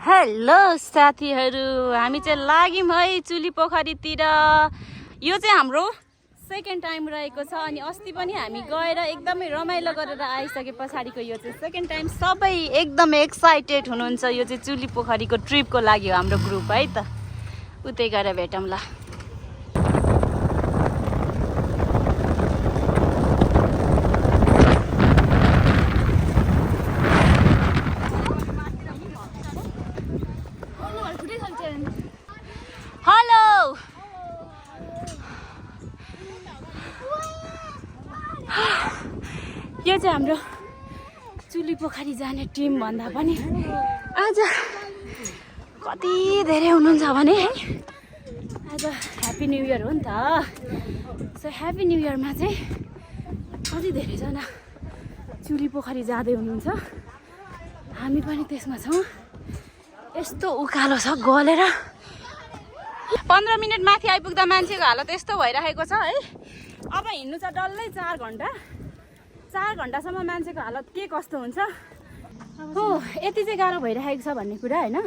Hello साथीहरू, हामी चाहिँ लाग्यौँ है चुली पोखरीतिर। यो चाहिँ हाम्रो सेकेन्ड टाइम रहेको छ अनि अस्ति पनि हामी गएर एकदमै रमाइलो गरेर आइसके पछाडिको यो चाहिँ सेकेन्ड टाइम। सबै एकदमै एक्साइटेड हुनुहुन्छ। यो चाहिँ चुली पोखरीको ट्रिपको लागि हो हाम्रो ग्रुप है त। उतै गएर भेटौँला। हेलो, यो चाहिँ हाम्रो चुली पोखरी जाने टिम भन्दा पनि आज कति धेरै हुनुहुन्छ भने है। आज ह्याप्पी न्यू इयर हो नि त। सो ह्याप्पी न्यू इयरमा चाहिँ कति धेरैजना चुली पोखरी जाँदै हुनुहुन्छ। हामी पनि त्यसमा छौँ। यस्तो उकालो छ, गलेर 15 मिनट माथि आइपुग्दा मान्छेको हालत यस्तो भइरहेको छ है। अब हिँड्नु छ डल्लै 4 घन्टा। 4 घन्टासम्म मान्छेको हालत के कस्तो हुन्छ हो। यति चाहिँ गाह्रो भइरहेको छ भन्ने कुरा होइन।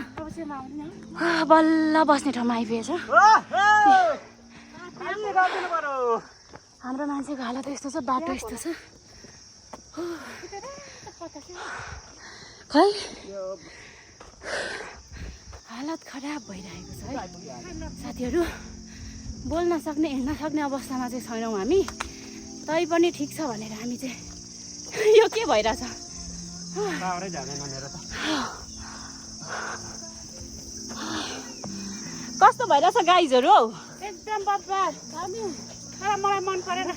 बल्ल बस्ने ठाउँमा आइपुगेछ। हाम्रो मान्छेको हालत यस्तो छ, बाटो यस्तो छ खै। हालत खराब भइरहेको छ है साथीहरू। बोल्न सक्ने हिँड्न सक्ने अवस्थामा चाहिँ छैनौँ हामी। तै पनि ठिक छ भनेर हामी चाहिँ यो के भइरहेछ कस्तो भइरहेछ गाइजहरू हौ। एकदम बदबास तर मलाई मन परेन।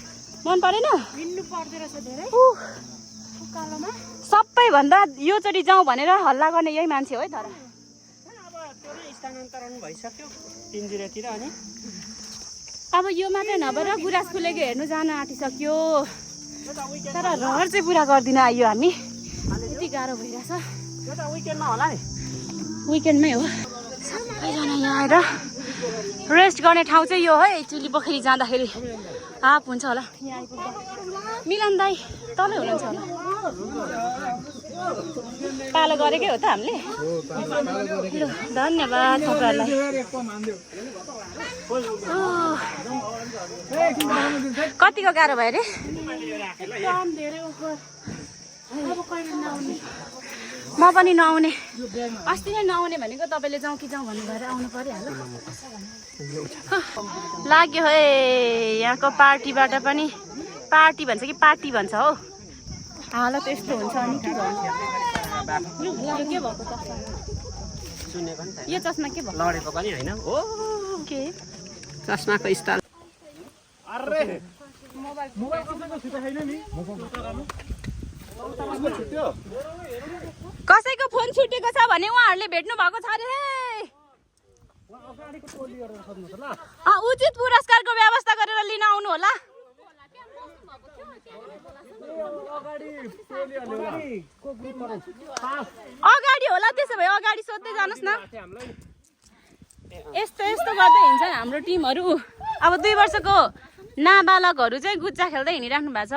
मन परेन? हिँड्नु पर्दो रहेछ धेरै उकालोमा। सबैभन्दा योचोटि जाउँ भनेर हल्ला गर्ने यही मान्छे हो है। तर स्थानान्तरण भइसक्यो 3 अनि अब यो मात्रै नभएर गुराँस फुलेको हेर्नु जान आँटिसक्यो। तर रहर चाहिँ पुरा गर्दिन आइयो हामी। यति गाह्रो भइरहेछ। विकेन्डमा होला नि। विकेन्डमै हो। सबैजना यहाँ आएर रेस्ट गर्ने ठाउँ चाहिँ यो है। चुली पोखरी जाँदाखेरि हाफ हुन्छ होला यहाँ आइपुग्दा। मिलन दाई तलै हुनुहुन्छ होला। पालो गरेकै हो त हामीले। ल धन्यवाद तपाईँहरूलाई। कतिको गाह्रो भयो अरे? म पनि नआउने। अस्ति नै नआउने भनेको, तपाईँले जाउँ कि जाउँ भन्नु भएर आउनु परिहाल्यो। लाग्यो है यहाँको पार्टीबाट पनि। पार्टी भन्छ कि पार्टी भन्छ हौ। हालत यस्तो हुन्छ अनि के भन्छ। यो के भएको चस्मा? सुनेको नि यो चस्मा के भयो? लडेको पनि होइन हो के चस्माको स्टाइल। अरे मोबाइल कसैको छुट्टा छैन नि। कसैको फोन छुटेको छ भने उहाँहरूले भेट्नु भएको छ अरे। उचित पुरस्कारको व्यवस्था गरेर लिन आउनु होला। अगाडि होला, त्यसो भए अगाडि सोध्दै जानुहोस् न। यस्तो यस्तो गर्दै हिँड्छन् हाम्रो टिमहरू। अब 2 वर्षको नाबालकहरू चाहिँ गुच्चा खेल्दै हिँडिराख्नु भएको छ।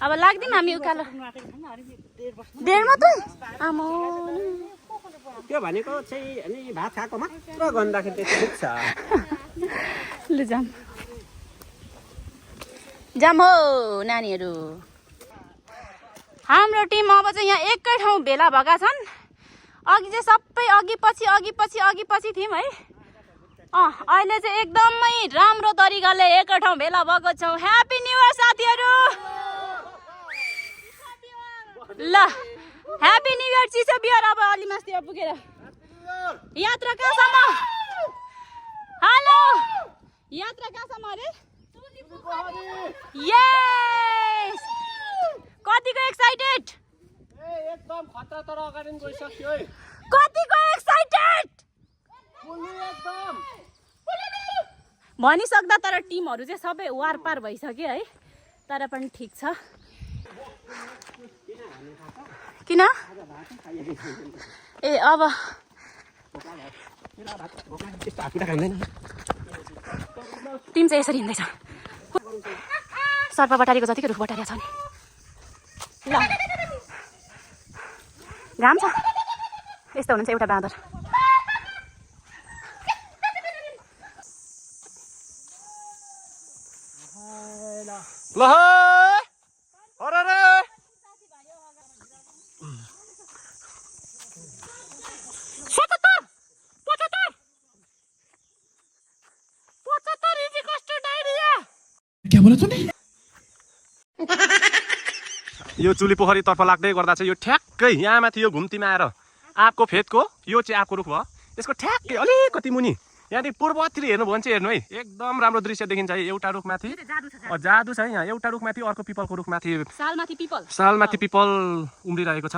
अब लाग्दैन हामी उकालो। 1.5 मात्रै आमा। त्यो भनेको चाहिँ अनि भात खाएको मात्र गर्दाखेरि त्यति दुख्छ। लु जाम जाम हो नानीहरू। हाम्रो टिम अब चाहिँ यहाँ एकै ठाउँ भेला भएका छन्। अघि चाहिँ सबै अघि पछि थियौँ है। अहिले चाहिँ एकदमै राम्रो तरिकाले एकै ठाउँ भेला भएको छौँ। ह्याप्पी न्यू इयर साथीहरू। ल ह्याप्पी न्यू इयर। चिसो बियर अब अलि मास्तिर पुगेर यात्रा कहाँसम्म? हेलो, यात्रा कहाँसम्म अरे? यस। कतिको एक्साइटेड? एकदम खतरा तर अगाडि गइसक्यो है। कतिको एक्साइटेड एकदम भनिसक्दा। तर टिमहरू चाहिँ सबै वार पार भइसक्यो है। तर पनि ठिक छ। किन? ए अब टिम चाहिँ यसरी हिँड्दैछ। सर्प बटारीको जतिकै रुख बटारिया छ नि। ल घाम छ। यस्तो हुनुहुन्छ एउटा बाँदर। ल अरे यो चुली पोखरीतर्फ लाग्दै गर्दा चाहिँ यो ठ्याक्कै यहाँ माथि यो घुम्तीमा आएर आँपको फेदको यो चाहिँ आँपको रुख भयो यसको ठ्याक्कै अलिकति मुनि यहाँदेखि पूर्वतिर हेर्नु भने चाहिँ हेर्नु है एकदम राम्रो दृश्य देखिन्छ है एउटा रुखमाथि जादु छ है यहाँ एउटा रुखमाथि अर्को पिपलको रुखमाथि सालमाथि पिपल उम्रिरहेको छ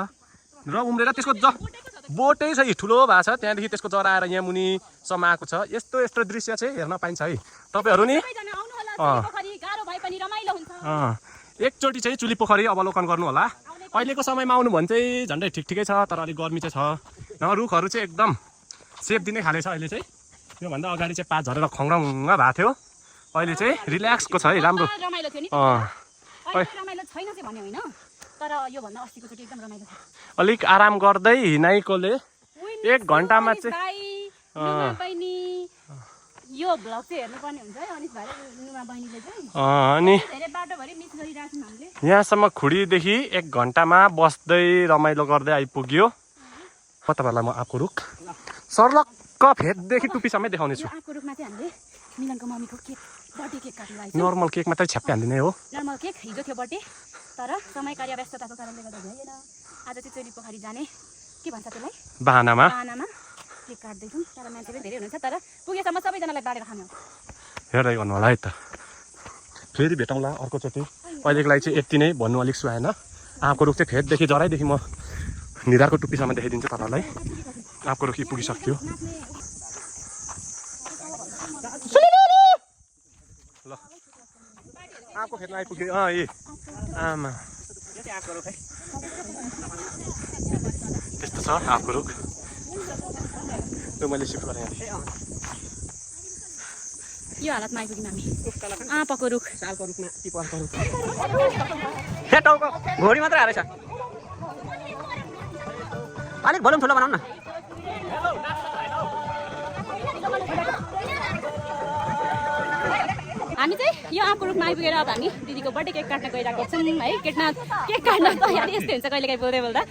र उम्रेर त्यसको बोटै छ ठुलो भएको छ त्यहाँदेखि त्यसको जरा आएर यहाँ मुनिसम्म आएको छ यस्तो यस्तो दृश्य चाहिँ हेर्न पाइन्छ है तपाईँहरू नि एकचोटि चाहिँ चुली पोखरी अवलोकन गर्नु होला अहिलेको समयमा आउनु भने चाहिँ झन्डै ठिकै छ तर अलिक गर्मी चाहिँ छ रुखहरू चाहिँ एकदम सेप दिने खाले छ अहिले चाहिँ योभन्दा अगाडि चाहिँ पात झरेर खङ्ग्रङ्ग भएको थियो अहिले चाहिँ रिल्याक्सको छ है राम्रो अलिक आराम गर्दै हिँडाइकोले 1 घन्टामा चाहिँ यो भ्लग चाहिँ हेर्नुपर्ने हुन्छ है अनिस भाइ नुमा बहिनीले चाहिँ अनि धेरै बाटोभरि मिस गरिराछौँ हामीले यहाँसम्म खुडीदेखि 1 घन्टामा बस्दै रमाइलो गर्दै आइपुग्यो तपाईँहरूलाई म आँपको रुख सर्लक्क फेददेखि टुप्पीसम्मै देखाउने छु आँपको रुखमा चाहिँ हामीले मिलनको मम्मीको केक बर्थडे केक काट्नु आइछ नर्मल केक मात्रै छ्याप्पै हालिदिने हो नर्मल केक हिजो थियो बर्थडे तर समय कार्य व्यस्तताको कारणले गर्दा भएन आज चाहिँ चोली पोखरी जाने के भन्छ त्यसलाई बहानामा केक काट्दैछौँ तर मान्छे पनि धेरै हुनुहुन्छ तर पुगेसम्म सबैजनालाई बाँडेर खाने हो हेर्दै गर्नु होला है त फेरि भेटौँला अर्कोचोटि अहिलेको लागि चाहिँ यति नै भन्नु अलिक सुहाएन आँपको रुख चाहिँ फेददेखि जराइदेखि म निधारको टुप्पीसम्म देखाइदिन्छु तपाईँहरूलाई आँपको रुख पुगिसक्यो ल आँपको फेदमा आइपुग्यो आमा त्यस्तो छ आँपको रुख मैले सिफ्ट गरेँ यो हालतमा आइपुग्यौँ हामी आँपको रुख सालको रुखमा पिपलको रुख हे टाउको घोडी मात्रै हालेछ अलिक भोल्युम ठुलो बनाउन न हामी चाहिँ यो आँपको रुखमा आइपुगेर अब हामी दिदीको बर्थडे केक काट्न गइरहेको छौँ है केक काट्न तयारी यस्तै हुन्छ कहिले काहीँ बोल्दै बोल्दा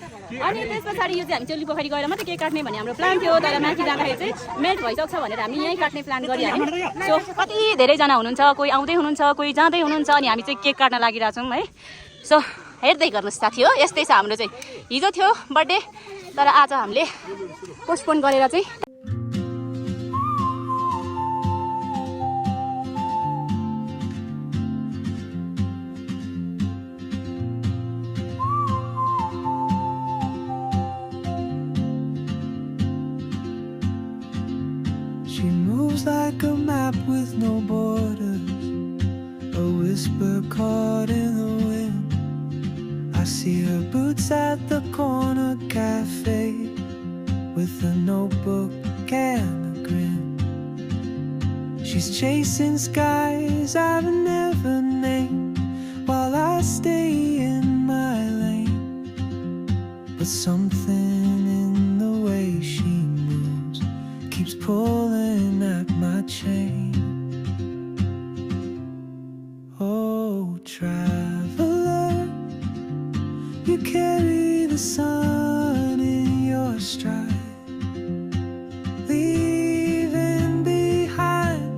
अनि त्यस पछाडि यो चाहिँ हामी चोली पोखरी गएर मात्रै केक काट्ने भन्ने हाम्रो प्लान थियो तर माथि जाँदाखेरि चाहिँ मेल्ट भइसक्छ भनेर हामी यहीँ काट्ने प्लान गरिहाल्यौँ सो कति धेरैजना हुनुहुन्छ कोही आउँदै हुनुहुन्छ कोही जाँदै हुनुहुन्छ अनि हामी चाहिँ केक काट्न लागिरहेछौँ है सो हेर्दै गर्नुहोस् साथी हो यस्तै छ हाम्रो चाहिँ हिजो थियो बर्थडे तर आज हामीले पोस्टपोन गरेर चाहिँ She moves like a map with no borders, a whisper caught in the wind. I see her boots at the corner cafe with a notebook and a grin. She's chasing skies I've never named while I stay in my lane. But something in the way she moves keeps pulling at my chain. Oh, traveler, you carry the sun in your stride, leaving behind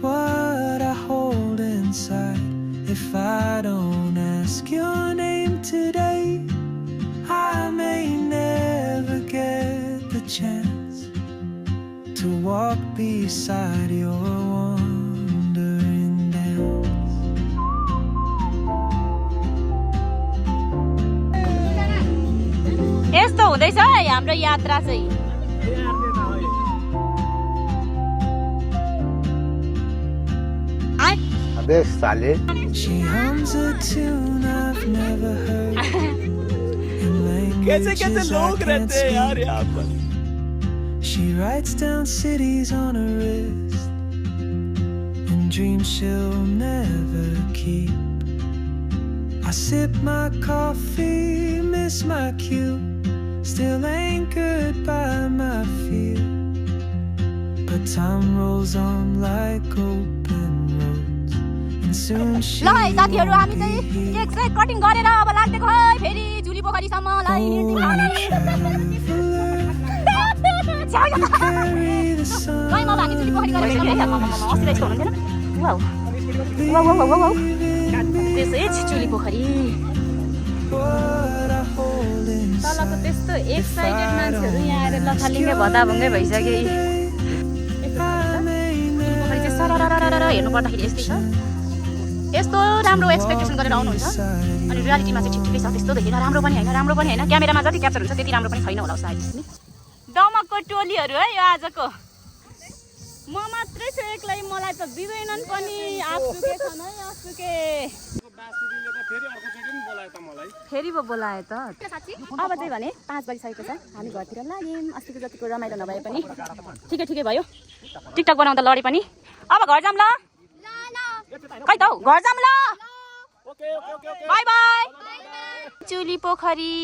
what I hold inside. If I don't ask your name today, I may never get the chance to walk beside your wandering dance. यस्तो हुँदैछ है हाम्रो यात्रा चाहिँ She hums a tune I've never heard in languages I can't speak. She writes down cities on her wrist and dreams she'll never keep. I sip my coffee, miss my cue, still anchored by my fear. But time rolls on like open roads, and soon ल she है साथीहरू हामी चाहिँ cake चाहिँ cutting गरेर अब लाग्दैको है फेरि जुली पोखरीसम्मलाई carry the sun. खै म भागी जुली पोखरी गएर अस्ति यस्तो हुनुहुन्थेन wow wow wow wow wow त्यसै जुली पोखरी What I hold inside. तलको त्यस्तो एक्साइटेड मान्छेहरू यहाँ आएर लथालिङ्गै भताभुङ्गै भइसक्यो पोखरी चाहिँ सररररर हेर्नु पर्दाखेरि यस्तै छ यस्तो राम्रो एक्सपेक्टेसन गरेर आउनुहुन्छ अनि रियालिटीमा चाहिँ ठिक ठिकै छ त्यस्तो देखेर राम्रो पनि होइन क्यामेरामा जति क्याप्चर हुन्छ त्यति राम्रो पनि छैन होला सायद नि दमकको टोलीहरू है यो आजको म मात्रै छु एक्लै मलाई त दिँदैनन् पनि आफुके छन् है आफुके फेरि पो बोलाए त अब चाहिँ भने 5 बजिसकेको छ हामी घरतिर लाग्यौँ अस्तिको जतिको रमाइलो नभए पनि ठिकै भयो टिकटक बनाउँदा लडे पनि अब घर जाऊँ ल खै त हौ घर जाऊँ ल बाई बाई जुली पोखरी